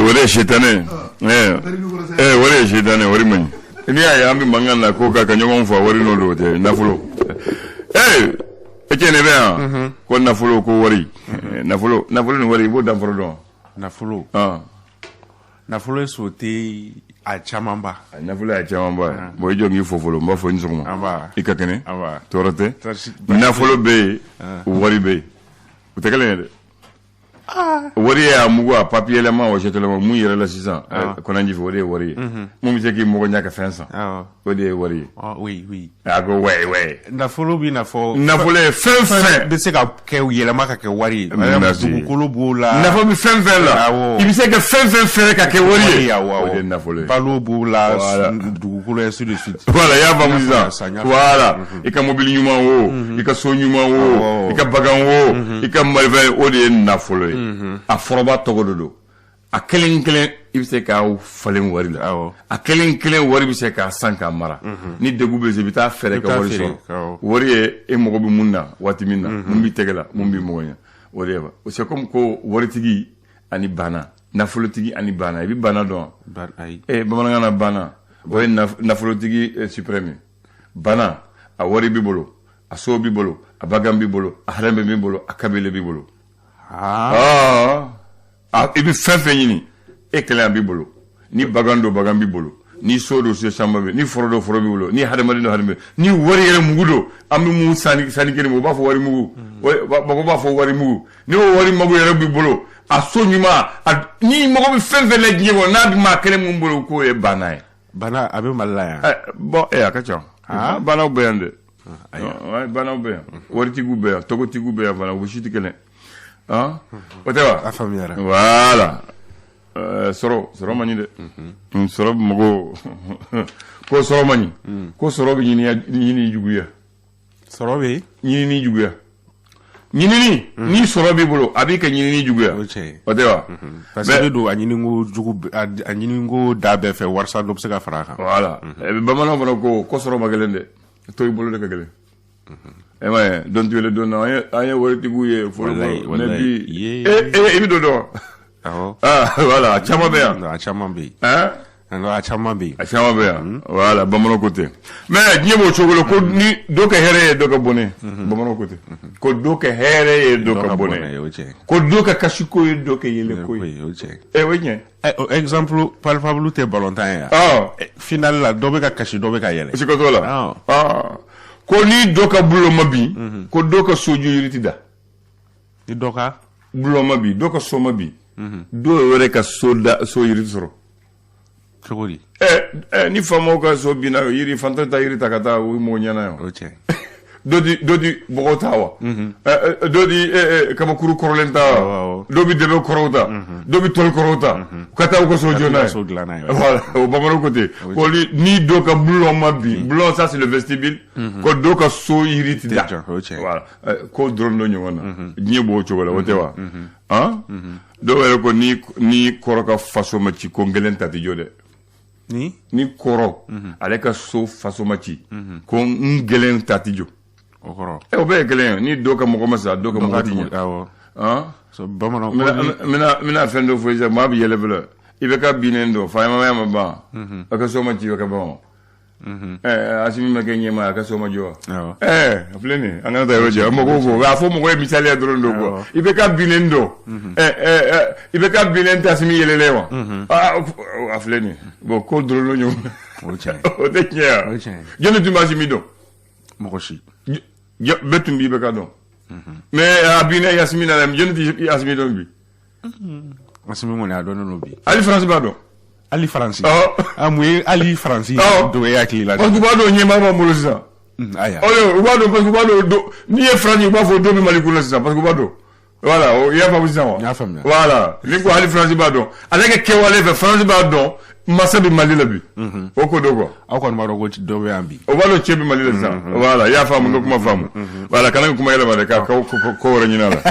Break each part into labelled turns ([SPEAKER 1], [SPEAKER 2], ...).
[SPEAKER 1] O de ye sitanɛ ye. O de ye sitanɛ, wari man ɲi. N'i y'a ye an bɛ mankan na ko ka ɲɔgɔn faa, wari nɔ don, o tɛ nafolo. Ee, e cɛ, ne bɛ yan ko nafolo, ko wari, nafolo, nafolo ni wari, i b'o danfara dɔn?
[SPEAKER 2] Nafolo. Nafolo ye so tɛ a camanba.
[SPEAKER 1] Nafolo y'a camanba ye. Bon, i jɔ k'i fo fɔlɔ. N b'a fɔ i ni sɔgɔma, i ka kɛnɛ, tɔɔrɔ tɛ. Nafolo bɛ yen, wari bɛ yen, o tɛ kelen ye dɛ. Wari ye a mugu, a papier lama, o sɛtɛlama mun yɛrɛ la sisan kɔnɔji fɛ, o de ye wari ye. Mun bɛ se k'i mɔgɔ ɲɛ ka fɛn san, o de ye wari ye.
[SPEAKER 2] Oui oui.
[SPEAKER 1] A ko ouais ouais.
[SPEAKER 2] Nafolo b'i n'a fɔ.
[SPEAKER 1] Nafolo ye fɛn fɛn.
[SPEAKER 2] Bɛ se ka kɛ yɛlɛma ka kɛ wari ye. Dugukolo b'o la.
[SPEAKER 1] Nafa bɛ fɛn fɛn la. I bɛ se ka fɛn fɛn fɛɛrɛ ka kɛ wari ye.
[SPEAKER 2] O
[SPEAKER 1] de ye nafolo ye.
[SPEAKER 2] Balo b'o la, dugukolo, ainsi de suite.
[SPEAKER 1] Voilà, i y'a faamu sisan. Voilà, i ka mobili ɲuman o, i ka so ɲuman o, i ka bagan o, i ka malifɛn, o de ye nafolo ye. A fɔrɔba tɔgɔ de don. A kelen kelen, i bɛ se k'a falen wari la. A kelen kelen, wari bɛ se k'a san k'a mara. Ni degun bɛ se, i bɛ taa fɛɛrɛ ka wari sɔrɔ. Wari ye e mago bɛ mun na waati min na, mun b'i tɛgɛ la, mun b'i mago ɲɛ, o de ye. C'est comme ko waritigi ani banna, nafolotigi ani banna. I bɛ banna dɔn? Ee, bamanankan na, banna, o ye nafolotigi suprême ye. Banna, a wari b'i bolo, a so b'i bolo, a bagan b'i bolo, a hadamaden b'i bolo, a kabila b'i bolo. Aa, i bɛ fɛn fɛn ɲini, e kelen, a b'i bolo. Ni bagan don, bagan b'i bolo. Ni so don, so caman bɛ. Ni foro don, foro b'i bolo. Ni hadamaden don, hadamaden. Ni wari yɛrɛ mugu don, an bɛ mun sanni sanni kelen, u b'a fɔ wari mugu, mɔgɔ b'a fɔ wari mugu. Ni o wari mugu yɛrɛ b'i bolo, a so ɲuman, ni mɔgɔ bɛ fɛn fɛn la diɲɛ kɔnɔ, n'a bɛ maa kelen mun bolo, k'o ye banna ye.
[SPEAKER 2] Bana, a bɛ Mali la yan?
[SPEAKER 1] Bon, a ka ca. Banaw bɛ yan dɛ, banaw bɛ yan, waritigiw bɛ yan, tɔgɔtigiw bɛ yan fana, u si tɛ kelen. O tɛ wa?
[SPEAKER 2] A faamuyara.
[SPEAKER 1] Voilà. Sɔrɔ man ɲi dɛ. Sɔrɔ bɛ mɔgɔ ko sɔrɔ man ɲi, ko sɔrɔ bɛ ɲini juguya.
[SPEAKER 2] Sɔrɔ bɛ
[SPEAKER 1] ɲinini juguya. Ɲinini, ni sɔrɔ b'i bolo, a b'i ka ɲinini juguya. O tɛ wa?
[SPEAKER 2] Parce que i bɛ don a ɲiniko jugu, a ɲiniko da bɛɛ fɛ walasa dɔ bɛ se ka fara a kan.
[SPEAKER 1] Voilà. Bamananw fana ko sɔrɔ ma gɛlɛn dɛ, to i bolo de ka gɛlɛn. E m'a ye, don tɛ wele don na, an ye waritigiw ye fɔlɔ, mais bi e i bɛ don dɔn. Ah voilà, a caman bɛ yan.
[SPEAKER 2] A caman bɛ yen. A caman bɛ yen.
[SPEAKER 1] A caman bɛ yan. Voilà, bamananw ko ten. Mais diɲɛ b'o cogo la ko ni dɔ ka hɛrɛ ye dɔ ka bɔnɛ. Bamananw ko ten. Ko dɔ ka hɛrɛ ye dɔ ka bɔnɛ. Ko dɔ ka kasiko ye dɔ ka yɛlɛko ye.
[SPEAKER 2] E,
[SPEAKER 1] o ye tiɲɛ.
[SPEAKER 2] Exemple palpable tɛ balontan ye yan? Finale la, dɔ bɛ ka kasi, dɔ bɛ ka yɛlɛ.
[SPEAKER 1] Siga t'o la. Ko ni dɔ ka bulon ma bin, ko dɔ ka soju yiri ti da.
[SPEAKER 2] Ni dɔ ka
[SPEAKER 1] bulon ma bin, dɔ ka so ma bin, dɔw yɛrɛ ka so da, so yiri sɔrɔ.
[SPEAKER 2] Cogo di?
[SPEAKER 1] Ɛ, ni faamaw ka so binna, yiri fantan ta yiri ta ka taa, o ye mɔgɔ ɲɛna ye.
[SPEAKER 2] O tiɲɛ.
[SPEAKER 1] Dɔ di bɔgɔ ta wa, dɔ di kabakuru kɔrɔlen ta wa, dɔ bi dɛbɛ kɔrɔw ta, dɔ bi tɔli kɔrɔw ta ka taa u ka so jɔ n'a ye. Voilà, o bamananw ko ten ko ni dɔ ka bulon ma bin, bulon, ça c'est le vestibule, ko dɔ ka so yiri ti da. Voilà, ko dɔrɔn dɔ ɲɔgɔn na, diɲɛ b'o cogo la, o tɛ wa? Han, dɔw yɛrɛ ko ni kɔrɔ ka faso ma ci, ko n kelen ta ti jɔ dɛ.
[SPEAKER 2] Ni
[SPEAKER 1] ni kɔrɔ ale ka so faso ma ci, ko n kelen ta ti jɔ.
[SPEAKER 2] O kɔrɔ?
[SPEAKER 1] Ɛ, o bɛɛ ye kelen ye. Ni dɔ ka mɔgɔ ma sa, dɔ ka mɔgɔ ti ɲɛ.
[SPEAKER 2] Bamananw.
[SPEAKER 1] N bɛna fɛn dɔ fɔ sisan, maa bɛ yɛlɛ fɔlɔ. I bɛ ka binnen dɔn, faamaya ma ban, a ka so ma ci, o ka ban o. Asimi ma kɛ ɲɛmaa, a ka so ma jɔ wa? Ɛɛ, a filɛ nin ye, an kana taa yɔrɔ jan. Mɔgɔw fɔ a fɔ mɔgɔ ye misaliya dɔrɔn don quoi. I bɛ ka binnen dɔn, i bɛ ka binnen tɛ Asimi yɛlɛlen wa? A filɛ nin ye. Bon, ko dɔrɔn don ɲɔgɔn na. O tɛ tiɲɛ ye wa? Jɔnni tun bɛ Asimi dɔn?
[SPEAKER 2] Mɔgɔ si.
[SPEAKER 1] Bɛɛ tun b'i bɛ ka dɔn. Mais a binnen, Asimi nana, jɔnni tɛ Asimi dɔn bi?
[SPEAKER 2] Asimi kɔni, a dɔnnen don bi.
[SPEAKER 1] Hali Faransi b'a dɔn.
[SPEAKER 2] Hali Faransi? A mun ye hali Faransi don e hakili la?
[SPEAKER 1] Parce que u b'a dɔn ɲɛmaa b'an bolo sisan.
[SPEAKER 2] Ayiwa.
[SPEAKER 1] U b'a dɔn, parce que u b'a dɔn n'i ye Faransi, u b'a fɔ dɔ bɛ Mali kunna sisan, parce que u b'a dɔn. Voilà, i y'a faamu sisan wa?
[SPEAKER 2] N y'a faamuya.
[SPEAKER 1] Voilà, ni ko hali Faransi b'a dɔn, ale ka kɛwale fɛ, Faransi b'a dɔn masa bɛ Mali la bi. O ko don quoi.
[SPEAKER 2] Aw kɔni b'a dɔn ko dɔ bɛ yan bi.
[SPEAKER 1] O b'a dɔn cɛ bɛ Mali la sisan. Voilà, i y'a faamu, n ka kuma faamu. Voilà, kana ka kuma yɛlɛma dɛ, ka ko wɛrɛ ɲini a la.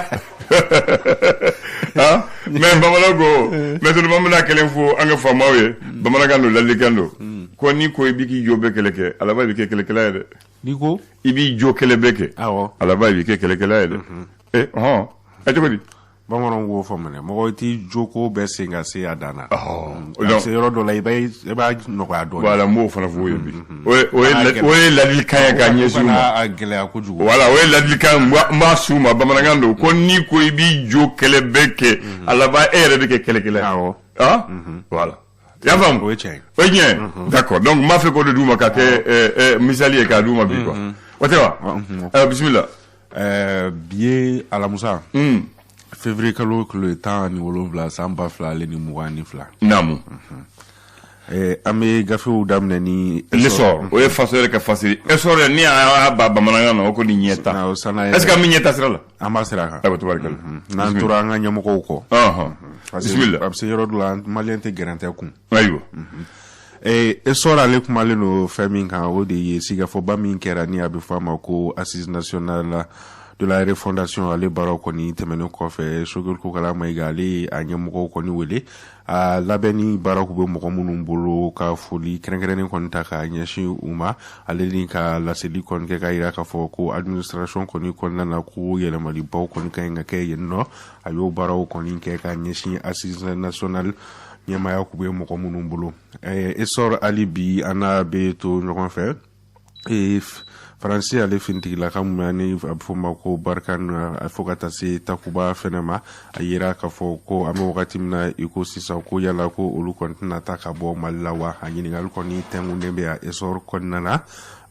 [SPEAKER 1] Ah, mais bamananw ko, maintenant an bɛna kelen fɔ an ka faamaw ye. Bamanankan don, ladilikan don. Ko n'i ko i b'i k'i jo bɛɛ kɛlɛ kɛ, alaba i bɛ kɛ kɛlɛkɛla ye dɛ.
[SPEAKER 2] N'i ko?
[SPEAKER 1] I b'i jo kɛlɛ bɛɛ kɛ.
[SPEAKER 2] Awɔ.
[SPEAKER 1] Alaba i bɛ kɛ kɛlɛkɛla ye dɛ. Eh, hɔn. Ɛ, cogo di?
[SPEAKER 2] Bamananw k'o fɔ minɛ, mɔgɔ t'i jo ko bɛɛ sen ka se a dan na. A se yɔrɔ dɔ la, i b'a nɔgɔya dɔɔnin.
[SPEAKER 1] Voilà, n b'o fana f'u ye bi. O ye ladilikan ye ka ɲɛsin u ma.
[SPEAKER 2] A gɛlɛya kojugu.
[SPEAKER 1] Voilà, o ye ladilikan, n b'a s'u ma, bamanankan don ko n'i ko i b'i jo kɛlɛ bɛɛ kɛ, a laban e yɛrɛ bɛ kɛ kɛlɛkɛla ye.
[SPEAKER 2] Awɔ.
[SPEAKER 1] Ah, voilà. I y'a faamu?
[SPEAKER 2] O ye tiɲɛ ye.
[SPEAKER 1] O ye tiɲɛ ye. D'accord, donc n b'a fɛ k'o de d'u ma ka kɛ misali ye k'a d'u ma bi quoi. O tɛ wa? Bisimila.
[SPEAKER 2] Bi ye alamisa. Février kalo tile 17 san 2022.
[SPEAKER 1] Naamu.
[SPEAKER 2] An bɛ gafew daminɛ ni
[SPEAKER 1] L'Essor, o ye faso yɛrɛ ka fasiri. Essor yɛrɛ, ni y'a ba bamanankan na, o ko ni ɲɛta. Est ce que an bɛ ɲɛta sira la?
[SPEAKER 2] An b'a sira kan.
[SPEAKER 1] Ayiwa, tabarikala.
[SPEAKER 2] N'an tora an ka ɲɛmɔgɔw kɔ.
[SPEAKER 1] Bisimila.
[SPEAKER 2] A bɛ se yɔrɔ dɔ la, malien tɛ gɛrɛntɛ kun.
[SPEAKER 1] Ayiwa.
[SPEAKER 2] Essor ale kumalen don fɛn min kan, o de ye sigikafɔba min kɛra ni a bɛ fɔ a ma ko Assise nationale de la refondation, ale baaraw kɔni tɛmɛnen kɔfɛ, Choguel Kokalla Maïga ale ye a ɲɛmɔgɔw kɔni wele. A labɛnni baaraw tun bɛ mɔgɔ minnu bolo, ka foli kɛrɛnkɛrɛnnen kɔni ta k'a ɲɛsin u ma, ale ni ka laseli kɔni kɛ k'a jira k'a fɔ ko administration kɔni kɔnɔna na, ko yɛlɛmalibaw kɔni ka ɲi ka kɛ yen nɔ. A y'o baaraw kɔni kɛ ka ɲɛsin Assise nationale ɲɛmaaya tun bɛ mɔgɔ minnu bolo. Essor hali bi an n'a bɛ to ɲɔgɔn fɛ. Faransi ale finitigilaka mun ni a bɛ fɔ ma ko Barkhane, fo ka taa se Takuba fɛnɛ ma, a yira k'a fɔ ko an bɛ wagati min na i ko sisan, ko yala ko olu kɔni tɛna taa ka bɔ Mali la wa? A ɲininkali kɔni tɛnkunnen bɛ a Essor kɔnɔna na.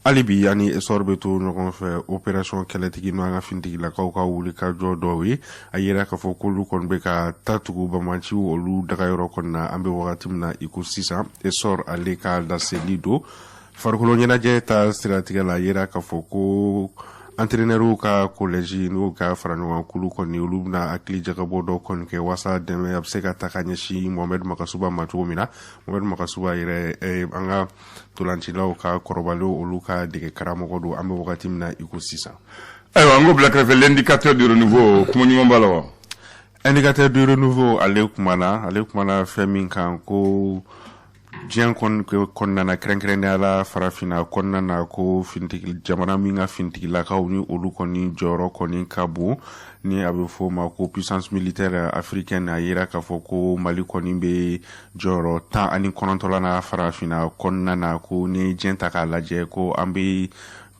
[SPEAKER 2] Hali bi ani Essor bɛ to ɲɔgɔn fɛ, opération kɛlɛtigi n'an ka finitigilakaw ka wulikajɔ dɔw ye, a yira k'a fɔ k'olu kɔni bɛ ka ta tugu bamaciw olu dagayɔrɔ kɔni na an bɛ wagati min na i ko sisan. Essor ale ka laseli don. Farikolo ɲɛnajɛ ta siratigɛ la, a yira k'a fɔ ko entraîneurw ka collège n'u ka fara ɲɔgɔn kulu kɔni, olu bɛna hakili jagabɔ dɔ kɔni kɛ walasa dɛmɛ a bɛ se ka ta ka ɲɛsin Mohamed Magasuba ma cogo min na. Mohamed Magasuba yɛrɛ, an ka tolancilaw ka kɔrɔbalenw olu ka dege karamɔgɔ don an bɛ wagati min na i ko sisan.
[SPEAKER 1] Ayiwa, an k'o bila kɛrɛfɛ. L'Indicateur du Renouveau, kuma ɲuman b'a la wa?
[SPEAKER 2] Indicateur du Renouveau ale kumana fɛn min kan, ko diɲɛ kɔnɔna na, kɛrɛnkɛrɛnnenya la farafinna kɔnɔna na, ko finitigi jamana min ka finitigilakaw ni olu kɔni jɔyɔrɔ kɔni ka bon, ni a bɛ fɔ o ma ko puissance militaire africaine, a yira k'a fɔ ko Mali kɔni bɛ jɔyɔrɔ 19nan na farafinna kɔnɔna na. Ko ni diɲɛ ta k'a lajɛ, ko an bɛ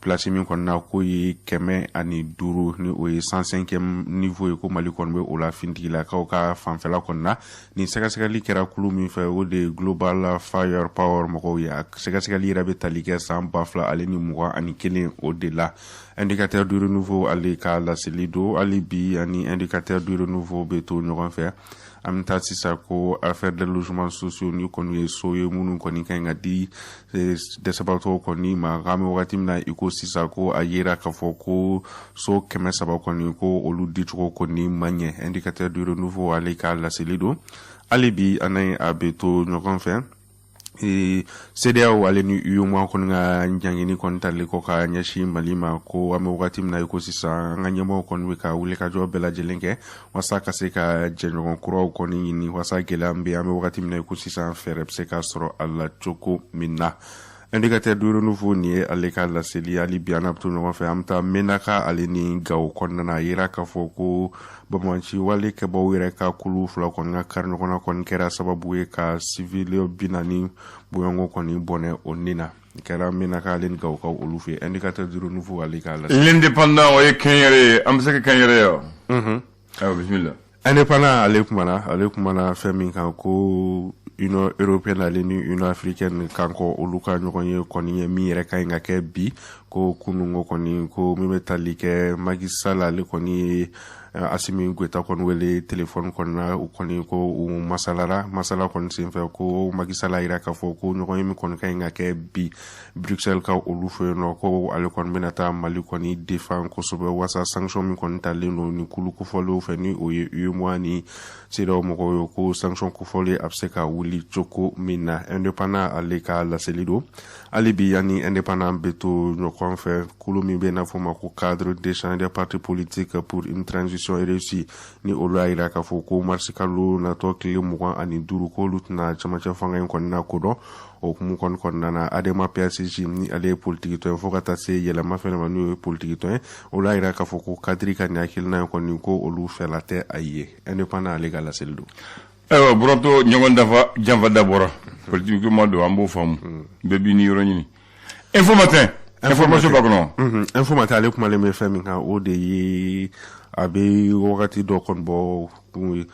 [SPEAKER 2] place min kɔni na, k'o ye 105, ni o ye 105e niveau ye, ko Mali kɔni bɛ o la finitigilakaw ka fanfɛla kɔni na. Nin sɛgɛsɛgɛli kɛra kulu min fɛ, o de ye Global Fire Power mɔgɔw ye. A sɛgɛsɛgɛli yɛrɛ bɛ tali kɛ san 2021 o de la. Indicateur du Renouveau ale ka laseli don. Hali bi ani Indicateur du Renouveau bɛ to ɲɔgɔn fɛ. An bɛ taa sisan ko affaire de logements sociaux, ni kɔni ye so ye minnu kɔni ka ɲi ka di dɛsɛbaatɔw kɔni ma k'an bɛ wagati min na i ko sisan, ko a yera k'a fɔ ko so 300 kɔni, ko olu dicogo kɔni ma ɲɛ. Indicateur du Renouveau ale ka laseli don. Hali bi an a bɛ to ɲɔgɔn fɛ. CEDEAO ale ni UEMOA kɔni ka ɲangini kɔni talen kɔ ka ɲɛsin Mali ma, ko an bɛ wagati min na i ko sisan, an ka ɲɛmɔgɔw kɔni bɛ ka wulikajɔ bɛɛ lajɛlen kɛ walasa ka se ka jɛɲɔgɔn kuraw kɔni ɲini, walasa gɛlɛya min bɛ an bɛ wagati min na i ko sisan, fɛɛrɛ bɛ se ka sɔrɔ a la cogo min na. Indicateur du Renouveau, nin ye ale ka laseli. Hali bi an bɛ to ɲɔgɔn fɛ. An bɛ taa Menaka ale ni Gawo kɔnɔna na. A yira k'a fɔ ko bamaci wale kɛbaw yɛrɛ ka kulu fila kɔni ka kari ɲɔgɔn na kɔni kɛra sababu ye ka civil 40 bɔɲɔgɔnko kɔni bɔnɛ o ni na. Kɛra Menaka ale ni Gawo kaw olu fɛ. Indicateur du Renouveau ale ka laseli.
[SPEAKER 1] L'Indépendant, o ye kɛnyɛrɛ ye, an bɛ se ka kɛnyɛrɛ ye wa? Ayiwa, bisimila.
[SPEAKER 2] Indépendant ale kumana fɛn min kan, ko Union européenne ale ni Union africaine kan kɔ olu ka ɲɔgɔn ye kɔni ye min yɛrɛ ka ɲi ka kɛ bi, ko kununko kɔni, ko min bɛ tali kɛ Macky Sall ale kɔni ye Assimi Goïta kɔni wele téléphone kɔni na. U kɔni ko u masalara, masala kɔni senfɛ, ko Macky Sall yira k'a fɔ ko ɲɔgɔn ye min kɔni ka ɲi ka kɛ bi Bruxelles ka olu fɛ yen nɔ, ko ale kɔni bɛna taa Mali kɔni défend kosɛbɛ, walasa sanction min kɔni talen don ni kulu kofɔlenw fɛ, ni o ye UEMOA ni CEDEAO mɔgɔw ye, ko sanction kofɔlen a bɛ se ka wuli cogo min na. Indépendant ale ka laseli don. Hali bi yanni Indépendant bɛ to ɲɔgɔn fɛ. Kulu min bɛ n'a fɔ ma ko Cadre d'échange des partis politiques pour une transition Ambition et Réussite ni olu y'a yira k'a fɔ ko marisi kalo natɔ tile 25, k'olu tɛna cɛmancɛ fanga in kɔni na kodɔn. O hukumu kɔni kɔnɔna na, Adema PACJ ni ale ye politiki tɔn ye, fo ka taa se Yɛlɛma fɛnɛ ma, n'o ye politiki tɔn ye, olu y'a yira k'a fɔ ko kadiri ka nin hakilina in kɔni, ko olu fɛla tɛ a ye. Indépendant ale ka laseli don.
[SPEAKER 1] Ayiwa, Bɔrɔntɔ, ɲɔgɔn dafa janfa dabɔra politiki ma don, an b'o faamu. Bɛɛ b'i ni yɔrɔ ɲini. Info Matin, information b'a kɔnɔ.
[SPEAKER 2] Info Matin ale kumalen bɛ fɛn min kan, o de ye a bɛ wagati dɔ kɔni bɔ,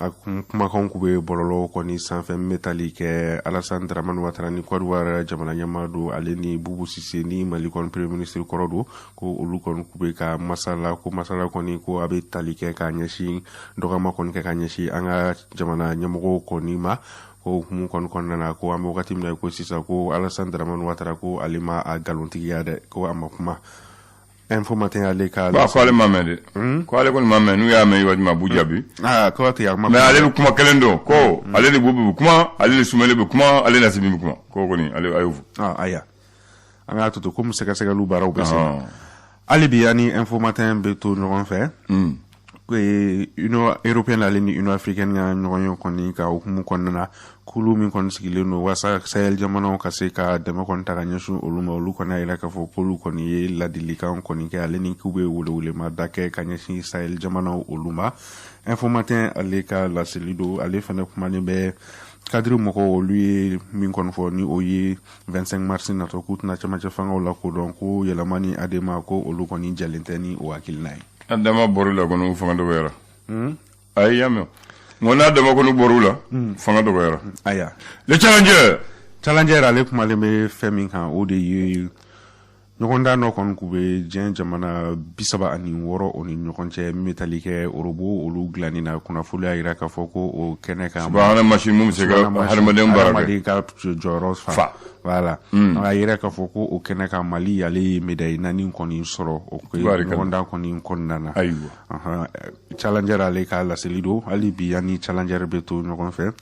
[SPEAKER 2] a kumakanw kun bɛ bɔlɔlɔ kɔni sanfɛ, min bɛ tali kɛ Alassane Dramane Ouattara ni Côte d'Ivoire jamana ɲɛmaa don, ale ni Boubou Cissé ni Mali kɔni premier ministre kɔrɔ don, ko olu kɔni kun bɛ ka masala, ko masala kɔni ko a bɛ tali kɛ k'a ɲɛsin dɔgɔma kɔni kɛ ka ɲɛsin an ka jamana ɲɛmɔgɔw kɔni ma. Ko hukumu kɔni kɔnɔna na, ko an bɛ wagati min na ko sisan, ko Alassane Dramane Ouattara ko ale ma a nkalontigiya dɛ, ko a ma kuma. Info Matin ale ka.
[SPEAKER 1] Ba ko ale ma mɛn dɛ, ko ale kɔni ma mɛn. N'u y'a mɛn waati min, a b'u jaabi.
[SPEAKER 2] Aa, ko a ma.
[SPEAKER 1] Mais ale bɛ kuma kelen dɔn, ko ale ni Boubou bɛ kuma, ale ni Soumaïla bɛ kuma, ale ni Assimi bɛ kuma, ko kɔni ale a y'o fɔ.
[SPEAKER 2] Aa, ayiwa, an k'a to ten, komi sɛgɛsɛgɛliw baaraw bɛ sen hali bi. Ani Info Matin bɛ to ɲɔgɔn fɛ. Union européenne ale ni Union africaine ka ɲɔgɔn ye kɔni ka hukumu kɔnɔna na, kulu min kɔni sigilen don waasa Sahel jamanaw ka se ka dɛmɛ kɔni ta ka ɲɛsin olu ma, olu kɔni y'a yira k'a fɔ k'olu kɔni ye ladilikan kɔni kɛ, ale ni k'u bɛ welewelema da kɛ ka ɲɛsin Sahel jamanaw olu ma. Info Matin ale ka laseli don. Ale fɛnɛ kumanen bɛ kadiri mɔgɔw, olu ye min kɔni fɔ ni o ye 25 mars natɔ, k'u tɛna cɛmancɛ fangaw la kodɔn, ko Yɛlɛma ni Adema, ko olu kɔni jɛlen tɛ ni o hakilina ye.
[SPEAKER 1] Adama bɔr'u la kɔni, fanga dɔgɔyara. Ayi, y'a mɛn, n ko n'Adama kɔni bɔr'u la, fanga dɔgɔyara.
[SPEAKER 2] Ayiwa.
[SPEAKER 1] Le Challenger.
[SPEAKER 2] Challenger ale kumalen bɛ fɛn min kan, o de ye ɲɔgɔndan dɔ kɔni k'u bɛ diɲɛ jamana 36 o ni ɲɔgɔn cɛ, min bɛ tali kɛ robot olu dilanni na. Kunnafoni y'a jira k'a fɔ ko o kɛnɛ kan,
[SPEAKER 1] subahana machine mun bɛ se ka hadamaden baara kɛ,
[SPEAKER 2] hadamaden ka jɔyɔrɔ fa, voilà. A yira k'a fɔ ko o kɛnɛ kan, Mali ale ye médaille 4 kɔni sɔrɔ o ɲɔgɔndan kɔni kɔnɔna na.
[SPEAKER 1] Ayiwa.
[SPEAKER 2] Challenger ale ka laseli don. Hali bi, yanni Challenger bɛ to ɲɔgɔn fɛ,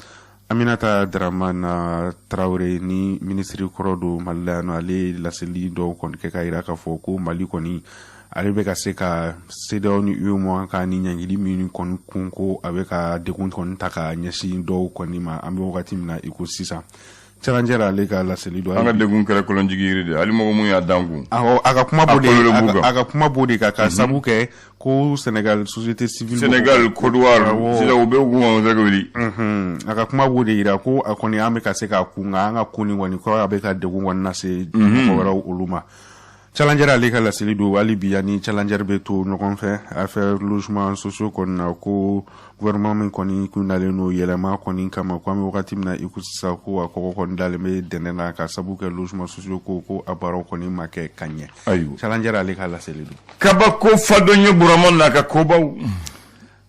[SPEAKER 2] Aminata Dramane Traoré ni minisiri kɔrɔ don Mali la yan nɔ, ale ye laseli dɔw kɔni kɛ ka yira k'a fɔ ko Mali kɔni ale bɛ ka se ka CEDEAO ni UEMOA ka ni ɲangili min kɔni kun, ko a bɛ ka degun kɔni ta ka ɲɛsin dɔw kɔni ma, an bɛ wagati min na i ko sisan. Challenger ale ka laseli don.
[SPEAKER 1] An ka degun kɛra kolonjigi yiri de, hali mɔgɔ mun y'a dan kun.
[SPEAKER 2] Awɔ, a ka kuma b'o de, a ka kuma b'o de kan, ka sabu kɛ ko Sénégal société civile,
[SPEAKER 1] Sénégal, Côte d'Ivoire, sisan u bɛ kun ka wuli.
[SPEAKER 2] A ka kuma b'o de yira ko a kɔni an bɛ ka se k'a kun, nka an ka kun nin kɔni kɔrɔ a bɛ ka degun kɔni lase mɔgɔ wɛrɛw olu ma. Challenger ale ka laseli don. Hali bi, ani Challenger bɛ to ɲɔgɔn fɛ, affaire logement sociaux kɔni na, ko gouvernement min kɔni kun nalen don yɛlɛma kɔni kama, ko an bɛ wagati min na i ko sisan, ko a kɔgɔ kɔni dalen bɛ dɛnɛn na, ka sabu kɛ logement sociaux ko a baaraw kɔni ma kɛ ka ɲɛ.
[SPEAKER 1] Ayiwa.
[SPEAKER 2] Challenger ale ka laseli don.
[SPEAKER 1] Kabako fadon ye Burama n'a ka kobaw.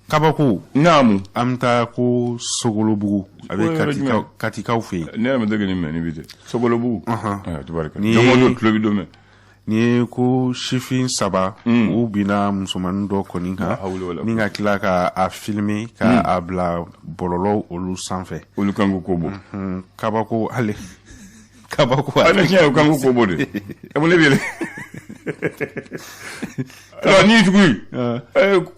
[SPEAKER 2] Kabako.
[SPEAKER 1] Naamu.
[SPEAKER 2] An bɛ taa ko Sogolobugu, a bɛ Katikaw fɛ yen.
[SPEAKER 1] Ne yɛrɛ ma deli nin mɛn ni bi tɛ Sogolobugu. Tubarikala, don o don tulo bɛ don mɛn.
[SPEAKER 2] Nin ye ko sifin 3 u binna musomanin dɔ kɔni kan ni ka tila ka a filmer ka a bila bɔlɔlɔw olu sanfɛ.
[SPEAKER 1] Olu kan ko bɔ.
[SPEAKER 2] Kabako ale, kabako.
[SPEAKER 1] Ale tiɲɛ, o kan ko bɔ de. E mun ne bɛ yɛlɛ? Alors n'i tugu ye,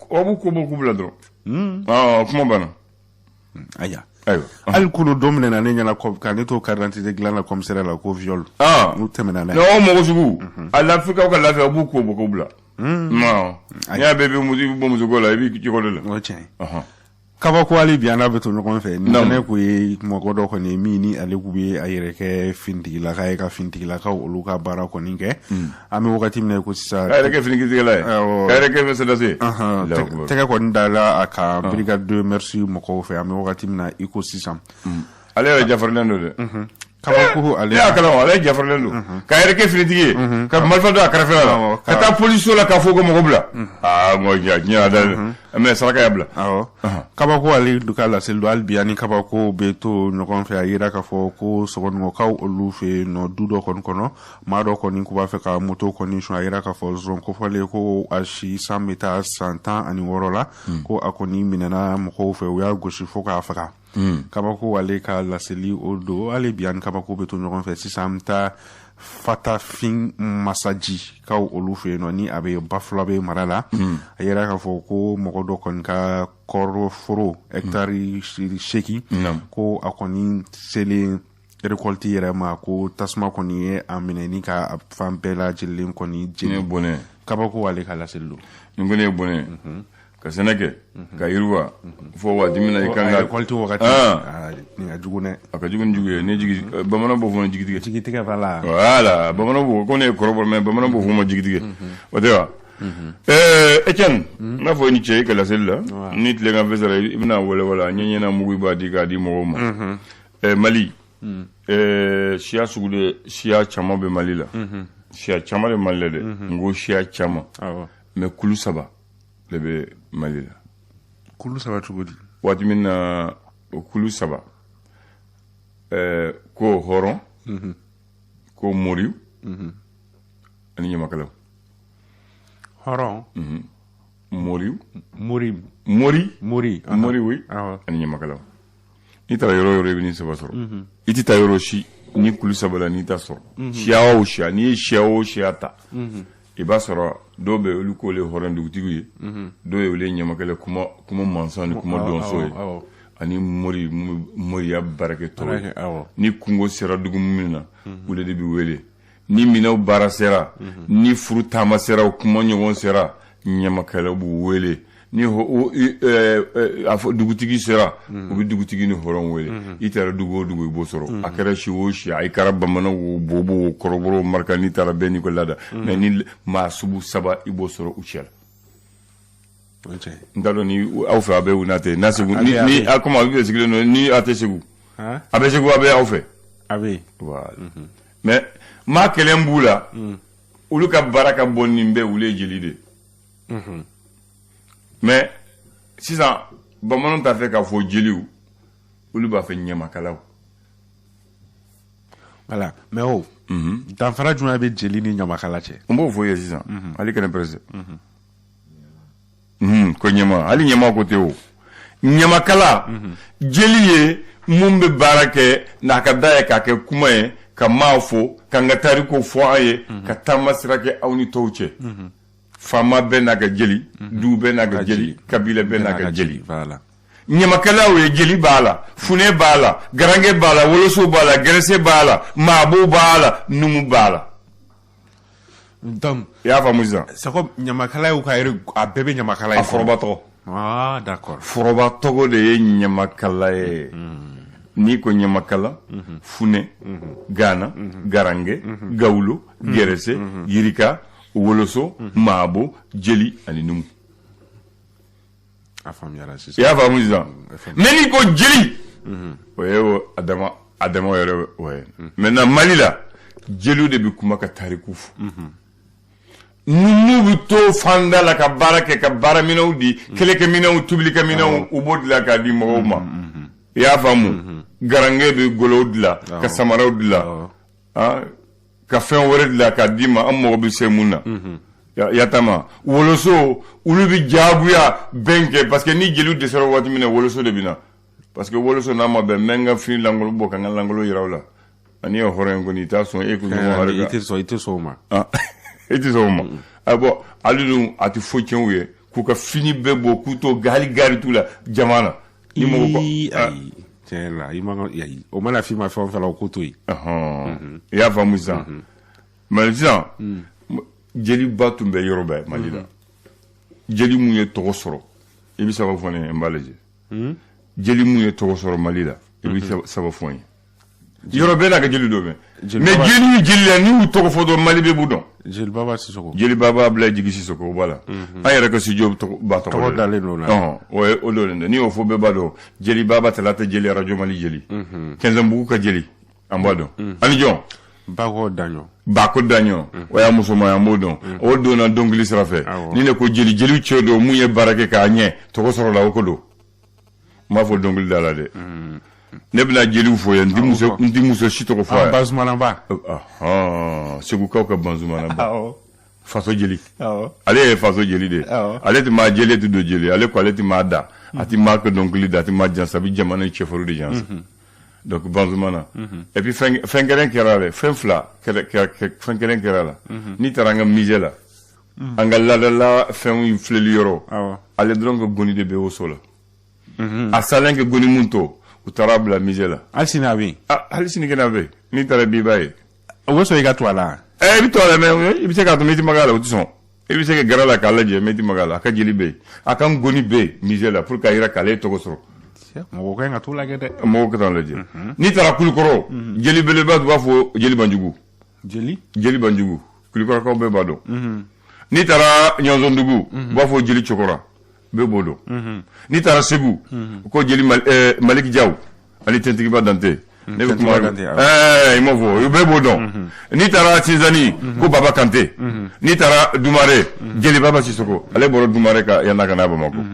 [SPEAKER 1] o b'u ko bɔ k'u bila dɔrɔn. Kuma banna.
[SPEAKER 2] Ayiwa.
[SPEAKER 1] Ayiwa.
[SPEAKER 2] Hali kunu don minɛna ne ɲɛna ka ne to carte d'identité dilan na commissariat la, ko viol. N'u tɛmɛna n'a
[SPEAKER 1] ye. O mɔgɔ sugu, a lafikaw ka lafiya, u b'u ko bɔ k'u bila. Non. N'i y'a bɛɛ bɛ bɔ musoko la, i b'i cogo de la.
[SPEAKER 2] O ye tiɲɛ ye. Kabako hali bi, an n'a bɛ to ɲɔgɔn fɛ. Ni fɛnɛ kun ye mɔgɔ dɔ kɔni ye min ni ale kun bɛ a yɛrɛ kɛ finitigilaka ye, ka finitigilakaw olu ka baara kɔni kɛ. An bɛ wagati min na ko sisan.
[SPEAKER 1] K'a yɛrɛ kɛ finitigila ye. K'a yɛrɛ kɛ sɔrɔdasi ye.
[SPEAKER 2] Tɛgɛ kɔni dala a kan brigade de mœurs mɔgɔw fɛ, an bɛ wagati min na i ko sisan.
[SPEAKER 1] Ale yɛrɛ jafarilen don dɛ.
[SPEAKER 2] Kabako ale.
[SPEAKER 1] Ne y'a kalama, ale jafarilen don. K'a yɛrɛ kɛ finitigi ye. Ka marifa don a kɛrɛfɛ la. Ka taa polisiso la k'a fɔ ko mɔgɔ bila. Aa, mɔgɔ ja diɲɛ da mais saraka y'a bila.
[SPEAKER 2] Awɔ. Kabako ale ka laseli don. Hali bi, ani kabako bɛ to ɲɔgɔn fɛ, a yira k'a fɔ ko Sɔgɔnɔgɔkaw olu fɛ yen nɔ, du dɔ kɔni kɔnɔ, maa dɔ kɔni k'u b'a fɛ ka moto kɔni sun. A yira k'a fɔ zon kofɔlen, ko a si san bɛ taa san 16 la, ko a kɔni minɛna mɔgɔw fɛ, u y'a gosi fo k'a faga. Kabako ale ka laseli o don. Hali bi, ani kabako bɛ to ɲɔgɔn fɛ sisan, an bɛ taa Fatafin Masaji kaw olu fɛ yen nɔ, ni a bɛ Bafulabe mara la. A yira k'a fɔ ko mɔgɔ dɔ kɔni ka kɔɔriforo hɛkitari 8, ko a kɔni selen récolte yɛrɛ ma, ko tasuma kɔni ye a minɛ ni ka a fan bɛɛ lajɛlen kɔni jeni.
[SPEAKER 1] Bɔnɛ.
[SPEAKER 2] Kabako, ale ka laseli don.
[SPEAKER 1] Nin kɔni ye bɔnɛ, ka sɛnɛ kɛ ka yiriwa fo waati min na i kan
[SPEAKER 2] ka récolte wagati. Nin ka jugu dɛ.
[SPEAKER 1] A ka jugu ni jugu ye. Ni jigi, bamanan b'o fɔ jigitigɛ.
[SPEAKER 2] Jigitigɛ b'a la.
[SPEAKER 1] Voilà, bamanan b'o ko ne ye kɔrɔbɔrɔ, mais bamanan b'o fɔ ma jigitigɛ, o tɛ wa? Etienne, n b'a fɔ i ni ce i ka laseli la. Ni tilegan fɛ sera, i bɛna wele wala ɲɛ ɲɛna mugu, i b'a di k'a di mɔgɔw ma. Mali, siya sugu de, siya caman bɛ Mali la. Siya caman de Mali la dɛ, n ko siya caman. Mais kulu saba de bɛ Mali la.
[SPEAKER 2] Kulu saba cogo di?
[SPEAKER 1] Waati min na, o kulu saba, ko hɔrɔn, ko moriw ani ɲamakalaw.
[SPEAKER 2] Hɔrɔn?
[SPEAKER 1] Moriw.
[SPEAKER 2] Mori.
[SPEAKER 1] Mori.
[SPEAKER 2] Mori.
[SPEAKER 1] Mori, oui, ani ɲamakalaw. N'i taara yɔrɔ o yɔrɔ, i bɛ nin saba sɔrɔ. I tɛ taa yɔrɔ si ni kulu saba la n'i t'a sɔrɔ. Siya o siya, n'i ye siya o siya ta, i b'a sɔrɔ dɔw bɛ olu k'olu ye hɔrɔn dugutigiw ye, dɔw ye olu ye ɲamakala, kuma mansa ni kuma dɔnso ye, ani mori, moriya baarakɛtɔ ye. Ni kungo sera dugu min na, olu de bɛ wele. Ni minɛnw baara sera, ni furu taama sera, kuma ɲɔgɔn sera, ɲamakalaw b'u wele. Ni a fɔ dugutigi sera, u bɛ dugutigi ni hɔrɔn wele. I taara dugu o dugu, i b'o sɔrɔ. A kɛra si o si, a kɛra bamanan o, bobo o, kɔrɔbɔrɔ o, maraka, n'i taara, bɛɛ n'i ka laada. Mais ni maa sugu saba, i b'o sɔrɔ u cɛ la. N t'a dɔn ni aw fɛ a bɛ n'a tɛ n'a Segu ni a komi a bɛ sigilen don ni a tɛ Segu, a bɛ Segu, a bɛ aw fɛ.
[SPEAKER 2] A bɛ.
[SPEAKER 1] Voilà, mais maa kelen b'u la, olu ka baara ka bɔ nin bɛɛ, olu ye jeli de. Mais sisan, bamananw t'a fɛ k'a fɔ jeliw, olu b'a fɛ ɲamakalaw.
[SPEAKER 2] Voilà, mais o danfara jumɛn bɛ jeli ni ɲamakala cɛ?
[SPEAKER 1] N b'o fɔ i ye sisan. Hali kana presse ko ɲama, hali ɲama ko tɛ o ɲamakala. Jeli ye mun bɛ baara kɛ n'a ka da ye, k'a kɛ kuma ye, ka maa fo, ka n ka tariko fɔ an ye, ka taama sira kɛ aw ni tɔw cɛ. Faama bɛɛ n'a ka jeli, du bɛɛ n'a ka jeli, kabila bɛɛ n'a ka jeli. Ɲamakalaw ye, jeli b'a la, funɛ b'a la, garankɛ b'a la, woloso b'a la, gɛrɛsɛ b'a la, maabo b'a la, numu b'a la.
[SPEAKER 2] Donc
[SPEAKER 1] i y'a faamu sisan?
[SPEAKER 2] C'est comme ɲamakala y'u ka a bɛɛ bɛ ɲamakala ye.
[SPEAKER 1] A foroba tɔgɔ.
[SPEAKER 2] Ah, d'accord.
[SPEAKER 1] Foroba tɔgɔ de ye ɲamakala ye. N'i ko ɲamakala, funɛ, gana, garankɛ, gawulo, gɛrɛsɛ, yirika, woloso, maabo, jeli ani numu.
[SPEAKER 2] A faamuyara sisan.
[SPEAKER 1] I y'a faamu sisan? Mais n'i ko jeli, o ye o adama adama yɛrɛ o ye. Maintenant, Mali la, jeliw de bɛ kuma ka tariku fɔ. Numu bɛ to fanda la ka baara kɛ, ka baaraminɛnw di, kɛlɛkɛminɛnw, tobilikɛminɛnw, u b'o dilan k'a di mɔgɔw ma. I y'a faamu? Garankɛ bɛ golow dilan, ka samaraw dilan, ka fɛn wɛrɛ dilan k'a d'i ma, an mago bɛ se mun na. Yatama woloso, olu bɛ diyagoya bɛn kɛ, parce que ni jeliw dɛsɛra waati min na, woloso de bɛ na, parce que woloso n'a ma bɛn, n bɛ n ka fini langolo bɔ ka n ka langolo yira u la. Ani ye hɔrɔn ye kɔni, i t'a sɔn e ko
[SPEAKER 2] ɲɔgɔn. I tɛ sɔn o ma.
[SPEAKER 1] I tɛ sɔn o ma. A bɔn, hali dun a tɛ foyi tiɲɛ u ye k'u ka fini bɛɛ bɔ, k'u to hali gari t'u la jama na.
[SPEAKER 2] Ni mɔgɔ ko ayi, tiɲɛ la, i man ayi, o mana f'i ma fɛn o fɛn la, o ko to yen.
[SPEAKER 1] I y'a faamu sisan? Mais sisan, jeliba tun bɛ yɔrɔ bɛɛ Mali la. Jeli mun ye tɔgɔ sɔrɔ, i bɛ saba fɔ ne ye, n b'a lajɛ. Jeli mun ye tɔgɔ sɔrɔ Mali la, i bɛ saba fɔ n ye. Yɔrɔ bɛɛ n'a ka jeli dɔ bɛ, mais jeli ni jeli la, n'i y'u tɔgɔ fɔ dɔrɔn, Mali bɛɛ b'u dɔn.
[SPEAKER 2] Jeli Baba Sisoko.
[SPEAKER 1] Jeli Baba Abulayi Jigi Sisoko, o b'a la. An yɛrɛ ka studio ba tɔgɔ
[SPEAKER 2] tɔgɔ dalen don la.
[SPEAKER 1] O ye o dɔnnen dɛ. N'i y'o fɔ, bɛɛ b'a dɔn. Jeli Baba Talata jeli, Radio Mali jeli, Kɛnzɛnbugu ka jeli, an b'a dɔn. Ani jɔn?
[SPEAKER 2] Bako Daɲɔ.
[SPEAKER 1] Bako Daɲɔ, o y'a musoman ye, an b'o dɔn. O donna dɔnkili sira fɛ. Ni ne ko jeli, jeliw cɛ don mun ye baara kɛ k'a ɲɛ, tɔgɔ sɔrɔ la, o ko don. N b'a fɔ dɔnkili da la dɛ. Ne bɛna jeliw fɔ yan, n ti muso si tɔgɔ fɔ
[SPEAKER 2] a ye. Bazumanaba.
[SPEAKER 1] Segukaw ka Bazumanaba, faso jeli. Ale ye faso jeli de ye. Ale tɛ maa jeli tɛ don jeli. Ale ko ale tɛ maa da, a tɛ maa ka dɔnkili da, a tɛ maa jansa, a bɛ jamana cɛfarinw de jansa. Donc Banzumana. Et puis fɛn kelen kɛra dɛ, fɛn fila fɛn kelen kɛra la. N'i taara an ka musée la, an ka laadala fɛnw filɛli yɔrɔ, ale dɔrɔn ka goni de bɛ o so la. A salen ka goni mun to, u taara bila musée la.
[SPEAKER 2] Hali sini a bɛ yen?
[SPEAKER 1] Ah, hali sini kɛnɛ a bɛ yen. N'i taara bi, i b'a ye.
[SPEAKER 2] O bɛ sɔn i ka to a la?
[SPEAKER 1] Ɛ, i bɛ to a la, mais i bɛ se k'a to, mais i tɛ maga a la, o tɛ sɔn. I bɛ se ka gɛrɛ a la k'a lajɛ, mais i tɛ maga a la. A ka jeli bɛ yen, a ka ngoni bɛ yen musée la pour k'a yira k'ale ye tɔgɔ sɔrɔ.
[SPEAKER 2] Mɔgɔ ka ɲi ka t'o lajɛ dɛ.
[SPEAKER 1] Mɔgɔw ka taa lajɛ. N'i taara Kulukɔrɔ, jeli belebeleba, u b'a fɔ jeli Banjugu.
[SPEAKER 2] Jeli?
[SPEAKER 1] Jeli Banjugu, Kulukɔrɔkaw bɛɛ b'a dɔn. N'i taara Ɲɔnzɔndugu, u b'a fɔ jeli Cɔkɔra, bɛɛ b'o dɔn. N'i taara Segu, ko jeli Maliki Jaw ani Tɛntigiba Dante. Ne bɛ kuma ɛɛ, i m'o fɔ, bɛɛ b'o dɔn. N'i taara Sinzani, ko Baba Kante. N'i taara Dumare, jeli Baba Sisoko, ale bɔra Dumare ka yan'a ka na Bamakɔ.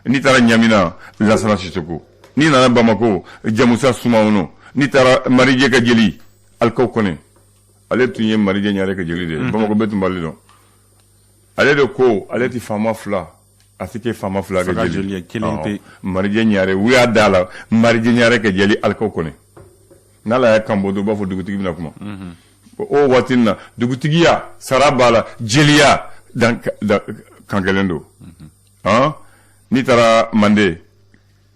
[SPEAKER 1] N'i taara Ɲamina, Lasana Sisoko. N'i nana Bamakɔ, Jamusa Sumaworo. N'i taara Marijɛ ka jeli, Alikaw Kɔnɛ, ale tun ye Marijɛ Ɲare ka jeli de ye. Bamakɔ bɛɛ tun b'ale dɔn. Ale de ko ale tɛ faama fila, a tɛ kɛ faama fila ka jeli.
[SPEAKER 2] Kelen pe.
[SPEAKER 1] Marijɛ Ɲare, u y'a da la Marijɛ Ɲare ka jeli Alikaw Kɔnɛ. N'ala y'a kan bɔ, dɔw b'a fɔ dugutigi bɛna kuma. O waati in na, dugutigiya sara b'a la, jeliya kan kelen don. N'i taara Mande,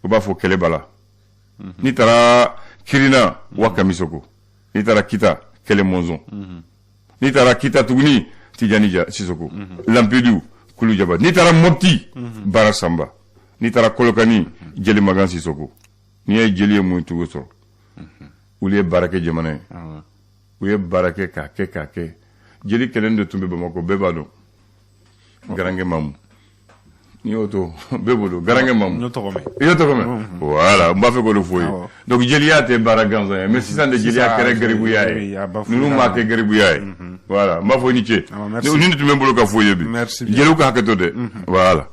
[SPEAKER 1] u b'a fɔ Kɛlɛba la. N'i taara Kirina, Wakamisoko. N'i taara Kita, Kɛlɛ Mɔnzɔn. N'i taara Kita tuguni, Tijani Sisoko. Lampedu, Kulu Jaba. N'i taara Mopti, Bara Sanba. N'i taara Kolokani, Jeli Magan Sisoko. N'i ye jeli ye, mun cogo sɔrɔ? Olu ye baara kɛ jamana ye, u ye baara kɛ k'a kɛ k'a kɛ. Jeli kelen de tun bɛ Bamakɔ, bɛɛ b'a dɔn, Garankɛ Mamu. N'i y'o to, bɛɛ b'o dɔn, Garankɛ Mamu.
[SPEAKER 2] N y'o tɔgɔ mɛn.
[SPEAKER 1] I y'o tɔgɔ mɛn, voilà. N b'a fɛ k'o de fɔ ye. Donc jeliya tɛ baara gansan ye, mais sisan de jeliya kɛra garibuya ye. Ninnu m'a kɛ garibuya ye, voilà. N b'a fɔ i ni ce. Nin de tun bɛ n bolo ka fɔ i ye bi. Jeliw ka hakɛ to dɛ, voilà.